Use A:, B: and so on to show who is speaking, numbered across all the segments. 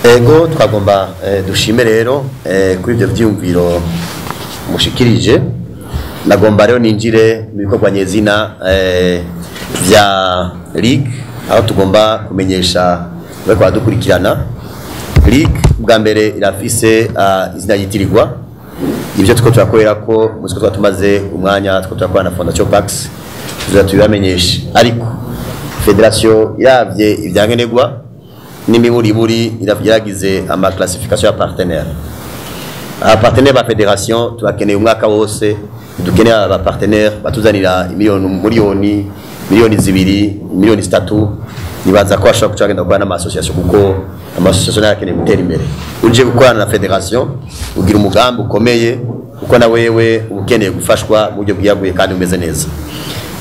A: Ego, twagomba dushime rero kuri ibyo vyiyumviro mushikirije. Nagomba rero ninjire mu bikorwa nyezina vya ligue, aho tugomba kumenyesha bariko baradukurikirana. Ligue bwa mbere irafise izina yitirirwa ibyo tuko turakorera ko muzi ko tumaze umwanya two turakora na Fondation Pax, tuza tubibamenyesha. Ariko fédération iravye ivyankenerwa n'imiburiburi, yaragize ama classification ya partenaire. Aba partenaire ba fédération tubakeneye umwaka wose. Dukeneye aba partenaire batuzanira miliyoni, miliyoni, miliyoni 2, miliyoni 3. Nibaza ko bashobora kuca bagenda gukorana n'ama association, kuko ama association nayo akeneye gutera imbere. Uje gukorana na fédération ugira umugambi ukomeye, kuko na wewe uba ukeneye gufashwa mu buryo bwiyaguye kandi bumeze neza.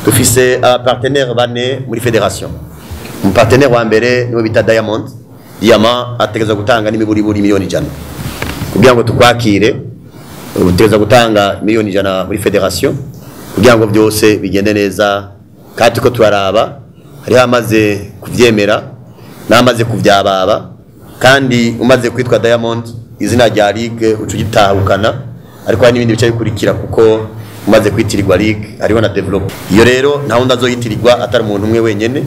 A: Dufise aba partenaire bane muri fédération. Umu partenaire wa mbere niwe bita Diamond. Diamant ategerezwa gutanga n'imiburiburi miliyoni 100 kugira ngo tukwakire. Utegerezwa gutanga miliyoni 100 muri fédération kugira ngo byose bigende neza. Kandi tuko turaraba, hariho amaze kuvyemera n'amaze kuvyababa. Kandi umaze kwitwa Diamond, izina rya ligue uca ugitahukana, ariko hari n'ibindi bice bikurikira, kuko umaze kwitirirwa ligue hariho na develop. Iyo rero nta wundi azoyitirirwa atari umuntu umwe wenyene.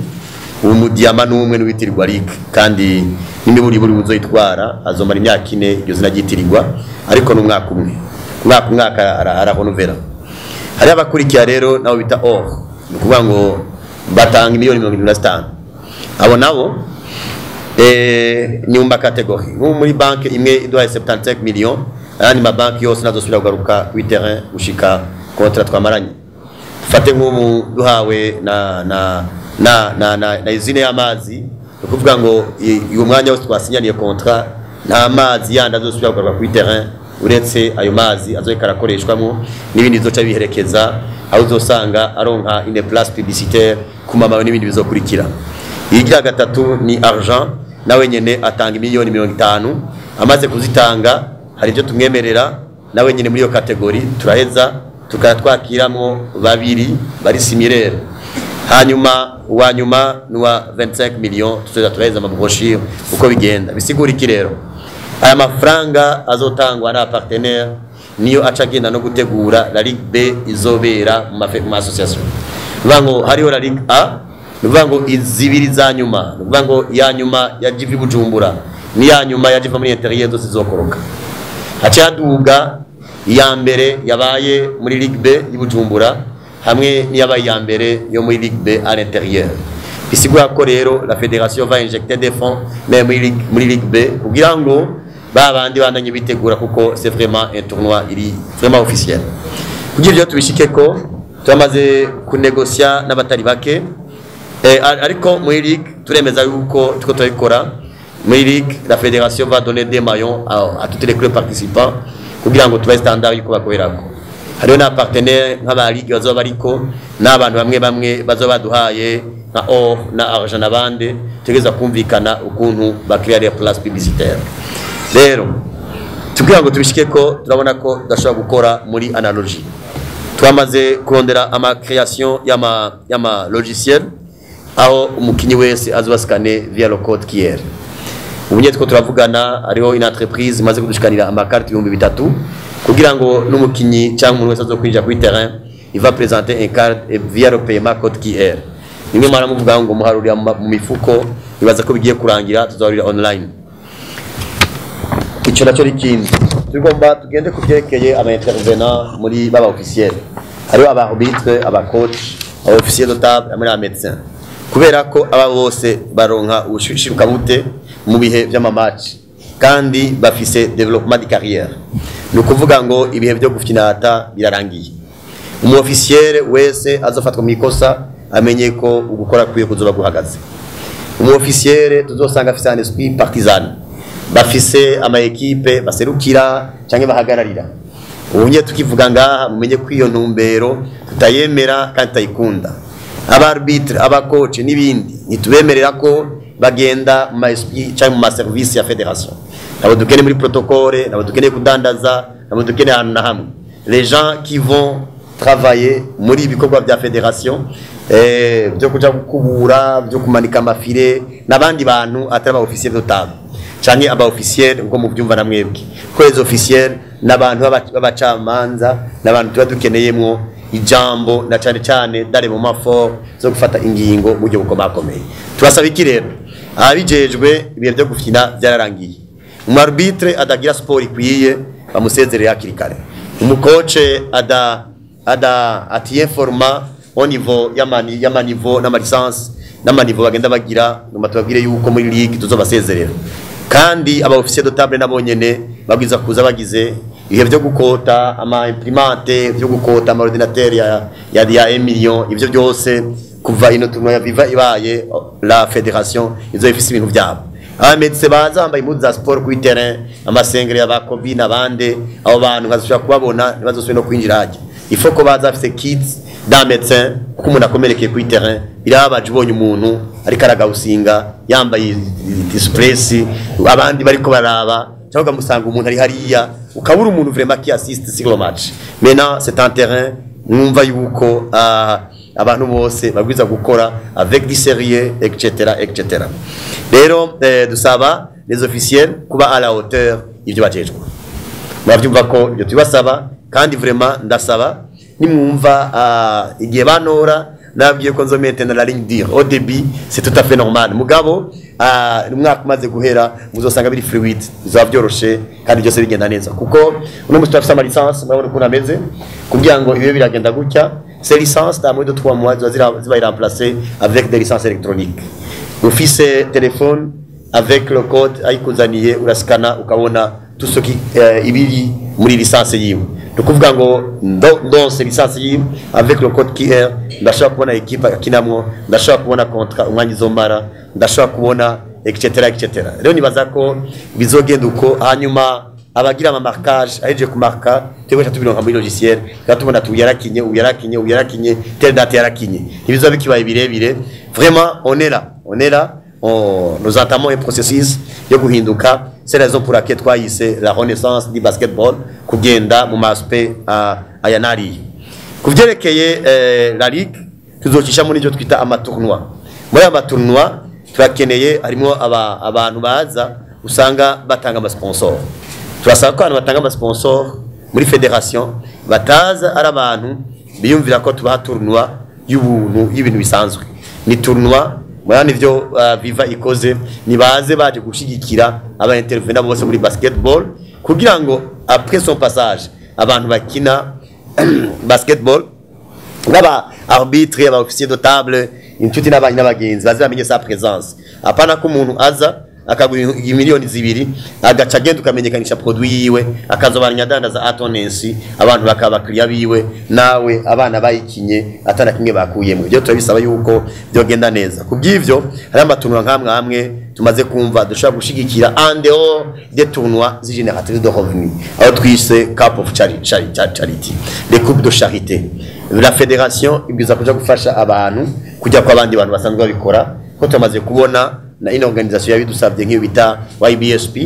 A: Ubu mu diamant n'umwe n'uwitirirwa ligue, kandi n'imiburiburi uzoyitwara azomara imyaka 4 iryo zina ryitirirwa, ariko n'umwaka umwe, umwaka umwaka arahonovera. Hariho abakurikira rero nabo bita or, ni ukuvuga ngo batanga miliyoni 75. Abo nabo ni mu ma catégorie. Nko muri banque imwe iduhaye 75 millions, ayandi mabanki yose nazosubira kugaruka kuri terrain gushika contrat twamaranye. Fate nk'ubu duhawe na usine y'amazi, ni ukuvuga ngo uwo mwanya wose twasinyaniye contrat nta mazi yandi azosubira kugaruka kuri terrain uretse ayo mazi azoheka arakoreshwamo n'ibindi bizoca biherekeza, aho uzosanga aronka une place publicitaire ku mamawe n'ibindi bizokurikira. Igira gatatu ni argent, nawe nyene atanga miliyoni 50. Amaze kuzitanga hari ibyo tumwemerera nawe nyene muri iyo catégorie, turaheza tukatwakiramo babiri bari similaire. Hanyuma uwa nyuma ni uwa 25 millions. Tuzoza turaheza ama brochure uko bigenda. Bisigura iki rero? Aya mafaranga azotangwa na partenaire niyo aca agenda no gutegura la Ligue B izobera mu ma association. Bivuga ngo hariho la Ligue A, ni ukuvuga ngo izibiri za nyuma, ni ukuvuga ngo iya nyuma ya jivi Bujumbura n'iya nyuma ya jiva muri intérieur zose zizokoroka, haca haduga iya mbere yabaye muri Ligue B y'Ibujumbura hamwe n'iyabaye iya mbere yo muri Ligue B à l'intérieur. Bisigura ko rero la fédération va injecter des fonds mais muri Ligue B kugira ngo ba bandi bandanye bitegura, kuko c'est vraiment un tournoi iri vraiment officiel. Kugira ibyo tubishike ko turamaze kunegosia n'abatari bake. Ariko muri ligue turemeza yuko tuko turabikora. Muri ligue, la fédération va donner des maillots à toutes les clubs participants kugira ngo tubahe standard yuko bakorerako. Hariho na partenaire nk'aba ligue bazoba bariko n'abantu bamwe bamwe bazoba baduhaye nka or na argent n'abandi, tugeza kumvikana ukuntu bakiriya les places publicitaires. Rero tukugira ngo tubishike ko turabona ko tudashobora gukora muri analogie, twamaze kurondera ama création y'ama logiciel aho umukinyi wese azoba scanné via le code QR. Ubu nyine two turavugana, hariho une entreprise imaze kudushikanira amakarti 3000 kugira ngo n'umukinyi cyangwa umuntu wese azokwinjira kuri terrain, il va présenter un carte et via le paiement code QR. Nimwe mwaramuvuga ngo muharurira mu mifuko, bibaza ko bigiye kurangira, tuzaharurira online. Icyo nacyo ni ikindi. Tugomba tugende ku byerekeye aba intervenant muri baba officiel. Hariho aba arbitre, aba coach, aba officier de table hamwe n'aba médecin, kubera ko aba bose baronka ubushirukabute mu bihe by'ama match kandi bafise développement de carrière. Ni ukuvuga ngo ibihe byo gufinata birarangiye. Umu officiel wese azofatwa mu ikosa amenye ko ugukora kwiye kuzoba guhagaze. Umu officiel tuzosanga afise un esprit partisan, bafise ama équipe baserukira canke bahagararira, ubu nye tukivuga ngaha mumenye ko iyo ntumbero tutayemera kandi tutayikunda. Aba arbitre, aba coach n'ibindi, ntitubemerera ko bagenda mu ma esprit canke mu ma service ya fédération. Nabo dukeneye muri protocole, nabo dukeneye kudandaza, nabo dukeneye ahantu na hamwe. Les gens qui vont travailler muri ibikorwa bya fédération, byo kuja gukubura, byo kumanika amafile n'abandi bantu atari aba officier de table. Canke aba officiel, ngo muvyumva na mwebwe ko les officiels n'abantu b'abacamanza, n'abantu tuba dukeneyemwo ijambo, na cane cane dans les moments forts zo gufata ingingo mu buryo bukomakomeye. Turasaba iki rero? Ababijejwe, ibihe vyo gufina vyararangiye. Umu arbitre adagira sport ikwiye bamusezerere hakiri kare. Umu coach ada atiinforma au niveau y'amani, y'ama niveau n'ama licence n'ama niveau bagenda bagira, ngoma tubabwire yuko muri ligue tuzobasezerera. Kandi aba officier de table nabo nyene babwiza kuza bagize ibihe byo gukota ama imprimante, byo gukota ama ordinateur ya 1 million. Ivyo byose, kuva ino tournoi ya Viva ibaye, la fédération izo ifise ibintu byabo. Aba médecin baza bambaye impuzu za sport kuri terrain, amasengere ya bakobi n'abandi, abo bantu nkazishobora kubabona ntibazosubire no kwinjira hajya. Il faut ko baza bafise kits d'un médecin, kuko umuntu akomerekeye kuri terrain birababaje. Ubonye umuntu ariko aragawusinga yambaye express, abandi bariko baraba, cyangwa ukamusanga umuntu ari hariya, ukabura umuntu vraiment qui assiste sur le match. Maintenant, c'est un terrain mwumva yuko abantu bose babwiza gukora avec du sérieux, etc., etc. Rero dusaba les officiels kuba à la hauteur ivyo bajejwe. Muravyumva ko ibyo tubasaba. Kandi vraiment ndasaba, nimwumva igihe bantora nabwiye ko nzo maintenir la ligne dure au début, c'est tout à fait normal. Mugabo umwaka umaze guhera muzosanga biri fluide, bizaba byoroshe kandi byose bigenda neza, kuko uno musi turafise ama licence, murabona ukuntu ameze, kugira ngo ibe biragenda gutya. Ces licences, dans moins de 3 mois, ziba ziba remplacées avec des licences électroniques. Ufise téléphone avec le code ayikuzaniye, uraskana ukabona tout ce qui ibiri muri licence yiwe. Ni ukuvuga ngo ndonse licence yiwe avec le code QR, ndashobora kubona équipe akinamwo, ndashobora kubona contrat umwanya izomara, ndashobora kubona etc., etc. Rero nibaza ko bizogenda uko. Hanyuma abagira ama marquage, ahejeje kumarka, twebwe tubironka muri logiciel, tukaba tubona tu yarakinye, uyu yarakinye, uyu yarakinye, telle date yarakinye. Ntibizoba bikibaye birebire. Vraiment, on est là, on est là, nous entamons un processus yo guhinduka. C'est la raison pour laquelle twayise la renaissance du basketball, kugenda mu aspect aya nariya. Ku vyerekeye la ligue, tuzocisha muri ivyo twita ama tournoi. Muri aya ma tournoi turakeneye harimo abantu baza usanga batanga ama sponsor. Turasaba ko abantu batanga ama sponsor muri fédération bataza ari abantu biyumvira ko tubaha tournoi y'ubuntu, y'ibintu bisanzwe. Ni tournoi murabona ivyo Viva ikoze, nibaze baje gushigikira aba intervenant bose muri basketball, kugira ngo après son passage abantu bakina basketball, n'aba arbitre, aba officier de table, inshuti n'abanyi n'abagenzi, baze bamenye sa présence. Apana ko umuntu aza akagura 2 miliyoni agaca agenda, ukamenyekanisha produit yiwe, akazobanya adandaza atonensi, abantu bakaba bakiriya biwe, nawe abana bayikinye atana kimwe bakuyemo. Ibyo turabisaba yuko byogenda neza. Kubw'ivyo hari ama tournoi nk'amwe amwe tumaze kumva dushobora gushigikira en dehors des tournois génératrices de revenus, aho twise cup of charity, les coupes de charité. La fédération ibwiza kuja gufasha abantu kujya kwa abandi bantu basanzwe babikora, ko tumaze kubona na ino organisation yabidusabye nk'iyo bita YBSP,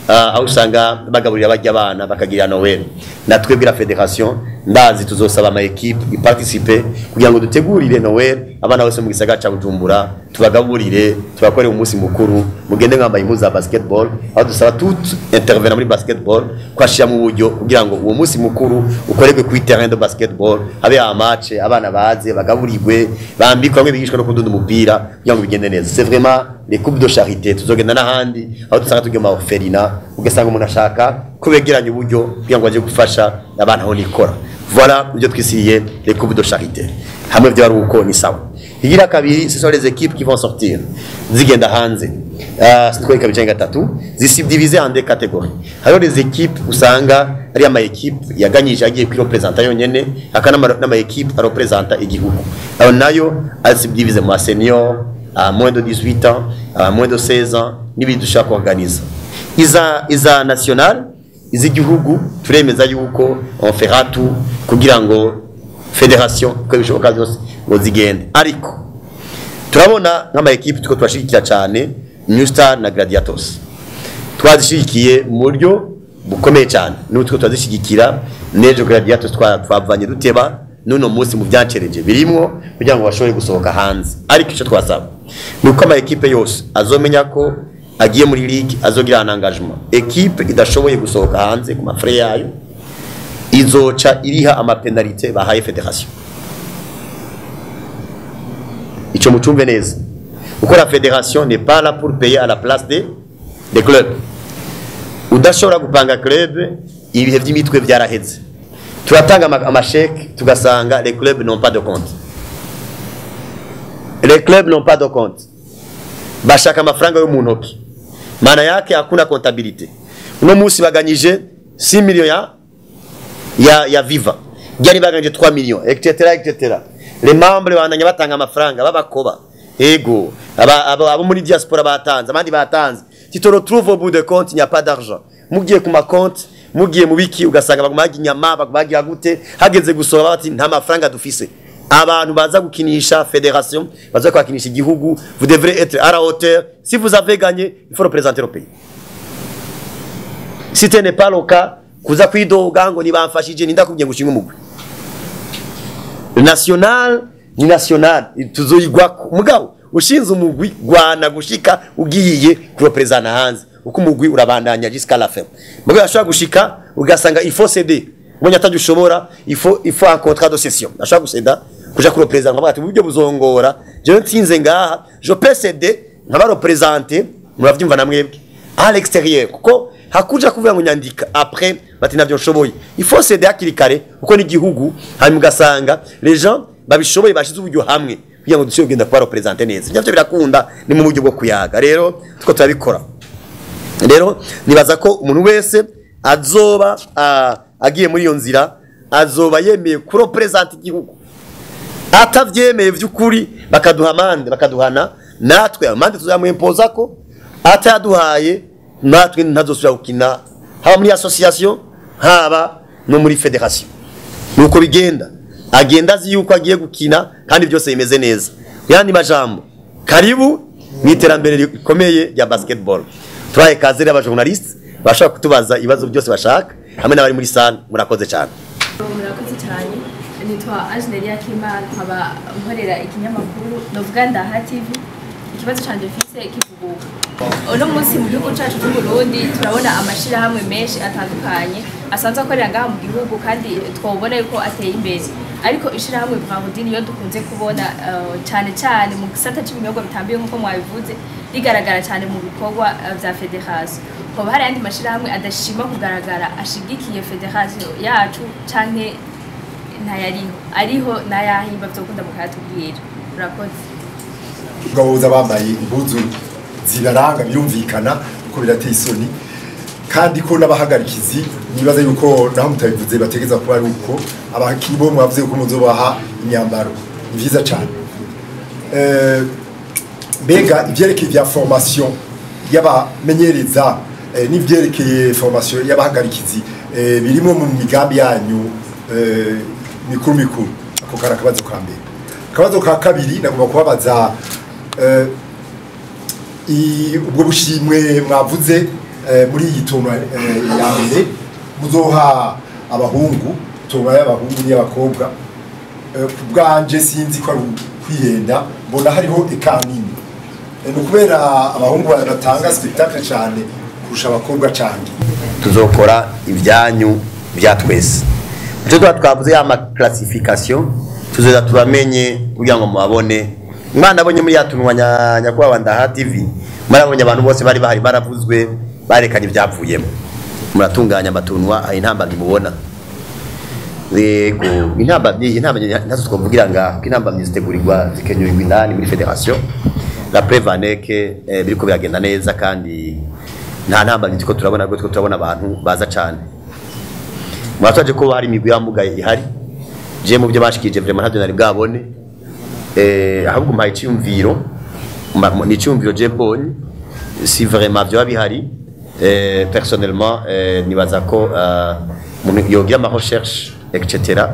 A: aho usanga bagaburira bajya abana bakagira Noël. Na twebwe la fédération, ndazi tuzosaba ama équipe iparticipe kugira ngo dutegurire Noël abana bose mu gisagara ca Bujumbura, tubagaburire, tubakorere umunsi mukuru, mugende mwambaye impuzu za basketball. Aho dusaba tout intervenant muri basketball kwashira mu buryo kugira ngo uwo munsi mukuru ukorerwe kuri terrain de basketball, habe ama match, abana baze bagaburirwe, bambikwe, bamwe bigishwa no kudunda umupira, kugira ngo bigende neza. C'est vraiment les coupes de charité. Tuzogenda n'ahandi aho dusanga tugiye mu orphelinat, ugasanga umuntu ashaka ko begeranya uburyo kugira ngo aje gufasha abantu aho nikora. Voilà ibyo twisiye les coupes de charité. Hamwe byo ari uko ni sawa. Igira kabiri, ce sont les équipes qui vont sortir zigenda hanze, sitwe kabiri cyangwa gatatu, zisubdiviser en deux catégories. Hariho les équipes usanga ari ama équipe yaganyije agiye kwirepresenta yonyene, aka n'ama équipe arepresenta igihugu. Ayo nayo asubdivise mu senior, à moins de 18 ans, à moins de 16 ans, n'ibindi dushaka kuorganiza. Iza national, iz'igihugu, turemeza yuko on fera tout kugira ngo fédération uko bishoboka byose ngo zigende. Ariko turabona nk'ama équipe tuko turashigikira cyane, New Star na Gladiators, twazishigikiye mu buryo bukomeye cyane. N'ubu tuko turazishigikira. N'ejo Gladiators twavanye duteba n'uno munsi mu byancereje birimwo kugira ngo bashobore gusohoka hanze. Ariko icyo twasaba ni uko ama équipe yose azomenya ko agiye muri ligue azogira un engagement. Équipe idashoboye gusohoka hanze ku mafrais yayo izoca iriha ama pénalité bahaye fédération. Ico mucumve neza, kuko la fédération n'est pas là pour payer à la place des clubs. Udashobora gupanga club, ibihe by'imitwe byaraheze. Turatanga amachèques, tugasanga les clubs n'ont pas de compte, les clubs n'ont pas de compte. Bashaka amafaranga yo mu ntoki, maana yake hakuna comptabilité. Uno munsi baganyije 6 millions ya Viva, ryari baganyije 3 millions, etc etc. Les membres bandanya batanga amafaranga babakoba ego abo muri diaspora batanze, abandi batanze. Tu te retrouves au bout de compte, il n'y a pas d'argent. Mugiye ku ma compte, mugiye mu biki, ugasanga baguma bagira inyama, baguma bagira gute. Hageze gusohora bati nta mafaranga dufise. Abantu baza gukinisha fédération, baza kwakinisha igihugu, vous devrez être à la hauteur. Si vous avez gagné, il faut représenter le pays. Si ce n'est pas le cas, kuza kwidoga ngo nibamfashije, nindakubwiye ngo ushinge umugwi national ni national tuzoyigwako. Mugabo ushinze umugwi, gwana gushika ugiye kurepresenta hanze, uko umugwi urabandanya jusqu'à la fin. Mugabo ashobora gushika ugasanga il faut céder, ubonye atadushobora, il faut un contrat de cession. Ashobora gucéda kuja kurepresenta, nkavuga ati uburyo buzongora jewe ntsinze ngaha, je peux céder nkaba représenter. Muravyumva na mwebwe à l'extérieur, kuko hakuja kuvuga ngo nyandika, après bati navyo nshoboye. Il faut céder hakiri kare, kuko n'igihugu. Hanyuma ugasanga les gens babishoboye bashize uburyo hamwe kugira ngo dushobore kugenda kuba représenter neza. Ivyo navyo birakunda, ni mu buryo bwo kuyaga. Rero tuko turabikora. Rero nibaza ko umuntu wese azoba agiye muri iyo nzira azoba yemeye kurepresenta igihugu. Atavyemeye vy'ukuri, bakaduha amande, bakaduhana natwe amande tuzamwimpoza ko atayaduhaye, natwe ntazosubira gukina, haba muri association, haba no muri fédération. Nuko bigenda, agenda azi yuko agiye gukina kandi byose bimeze neza. Yandi majambo, karibu mu iterambere rikomeye rya basketball. Turaye kaze rero abajournaliste bashobora kutubaza ibibazo byose bashaka, hamwe n'abari muri salle. Murakoze cyane.
B: Murakoze cyane. Nitwa Angelia Kimana, nkaba nkorera ikinyamakuru novuga Ndaha TV. Ikibazo canje mfise kivuga: uno munsi mu gihugu cacu c'u Burundi turabona amashirahamwe menshi atandukanye asanzwe akorera ngaha mu gihugu, kandi twobona yuko ateye imbere, ariko ishirahamwe Brarudi niyo dukunze kubona cane cane mu gisata c'ibinyobwa bitambiye, nk'uko mwabivuze, rigaragara cyane mu bikorwa vya fédération. Hoba hari ayandi mashirahamwe adashima kugaragara ashigikiye fédération yacu, canke ntayariho? Ariho n'ayahimba vyokunda mukayatubwira. Murakoze.
C: Ubwo bambaye impuzu zibaranga, birumvikana ko birateye isoni, kandi ko n'abahagarikizi nibaza yuko naho mutabivuze bategeza kuba ari uko. Abakinyi bo mwavuze yuko muzobaha imyambaro, ni vyiza cyane. Mbega ivyerekeye vya formation y'abamenyereza n'ivyerekeye formation y'abahagarikizi birimo mu migambi yanyu mikuru mikuru? Ako kari akabazo ka mbere. Akabazo ka kabiri nagomba kubabaza ubwo bushimwe mwavuze muri iyi tournoi ya mbere muzoha abahungu, tournoi y'abahungu n'iy'abakobwa. Ku bwanje sinzi ko ari ukwihenda, mbona hariho écart nini. Ni ukubera abahungu batanga spectacle cyane kurusha abakobwa cyane?
A: Tuzokora ibyanyu bya twese. Icyo tuba twavuze ya classification, tuzoza tubamenye kugira ngo mubabone. Mwana abonye muri ya tournoi nyakubahwa Ndaha TV, murabonye abantu bose bari bahari baravuzwe, barekanye ibyavuyemo. Muratunganya amatournois ayo intambamyi mubona. Yego, intambamyi ntazo twavugira ngaho, kuko intambamyi zitegurirwa zikenyurirwa indani muri fédération. La preuve en est que biriko biragenda neza, kandi nta ntambamyi turiko turabona, rwo turiko turabona abantu baza cane. Mwatwaje ko hari imigwi yamugaye ihari. Je mu byo bashikije vraiment ntabyo nari bwabone. Ahubwo mpaye iciyumviro, ni iciyumviro je mbonye, si vraiment byoba bihari, personnellement nibaza ko umuntu yogira ama recherche etc.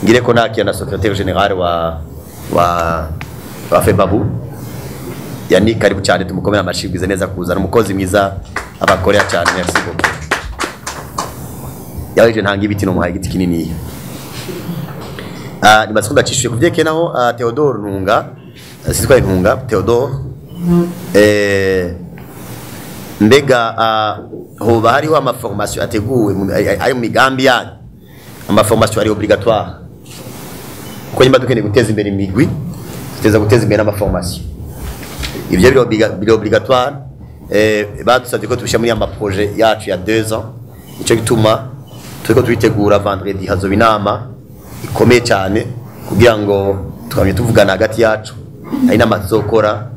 A: Ngire ko nakira na secrétaire général wa FEBABU yani, karibu cyane, tumukomere amashyi neza kuzana umukozi mwiza abakorea cyane. Merci beaucoup. Yaje ntanga ibiti no muhaye igiti kinini. Nibaza ko ndacishuye kuvyekeye. Naho Theodore Ntunga, sitwa Ntunga Theodore. Mbega hoba hariho ama formation ateguwe ari mu migambi yanyu? Ama formation ari obligatoire, kuko nyuma dukeneye guteza imbere imigwi, tuteza guteza imbere n'ama formation. Ivyo biri obligatoire. Badusabye ko tubishyira muri ama projet yacu ya 2 ans. Nico gituma turiko turitegura. Vendredi hazoba inama ikomeye cyane kugira ngo twamye tuvugana hagati yacu. Hari inama tuzokora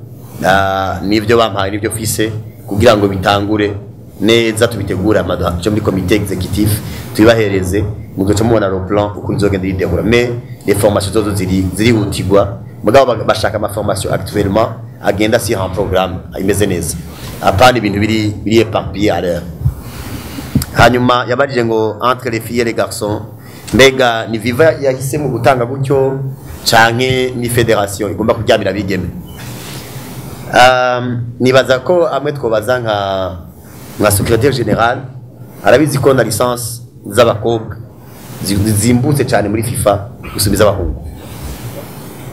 A: n'ivyo bampaye n'ivyo fise kugira ngo bitangure neza, tubitegure, amaduha muri comité exécutif, tubibahereze, muzoca mubona le plan ukuntu izogenda yitegura. Mais les formations zozo ziri zirihutirwa, mugabo bashaka ama formation actuellement agenda sur un programme imeze neza, apana ibintu biri éparpillé à l'heure. Hanyuma yabajije ngo entre les filles et les garçons, mbega ni FIFA yahisemo gutanga gutyo canke ni fédération igomba kuryamira abigeme? Nibaza ko amwe twobaza nka secrétaire général, arabizi ko na licence z'abakobwa zimbutse cyane muri FIFA gusumba iz'abahungu.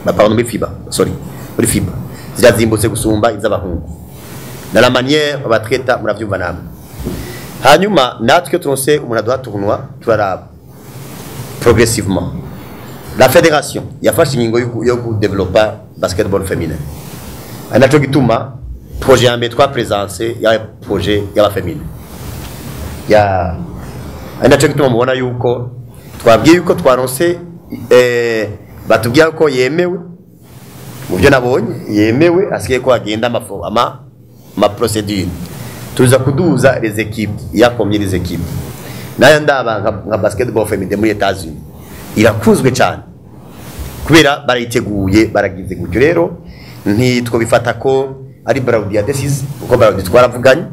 A: Ba, pardon, muri FIBA, sorry, muri FIBA zirazimbutse gusumba iz'abahungu, na la manière batraita muravyumva namwe. Hanyuma natwe iyo turonse umuntu aduha tournoi, turaraba progressivement. La fédération yafashe ingingo yo kudevelopa basketball féminin, ari naco gituma projet ya mbere twapresense ya projet y'aba féminin ya, ari naco gituma mubona yuko twabwiye yuko twaronse, batubwiye ko yemewe. Mu byo nabonye yemewe, asigaye ko hagenda ama procédure, tuza kuduza les équipes, yakomye les équipes. Nayo ndaba nka basketball féminin muri États-Unis irakunzwe cyane kubera barayiteguye, baragize gutyo. Rero ntitwobifata ko ari Brarudi ya décidé, kuko Brarudi twaravuganye,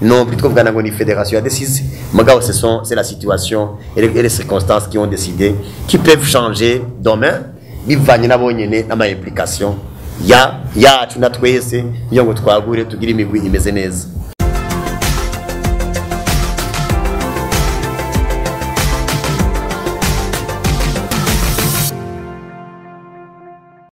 A: non plus twavugana ngo ni fédération ya décidé. Mugabo ce sont c'est la situation et les circonstances qui ont décidé, qui peuvent changer demain bivanye nabo nyene n'ama implication ya yacu na twese kugira ngo twagure, tugire imigwi imeze neza.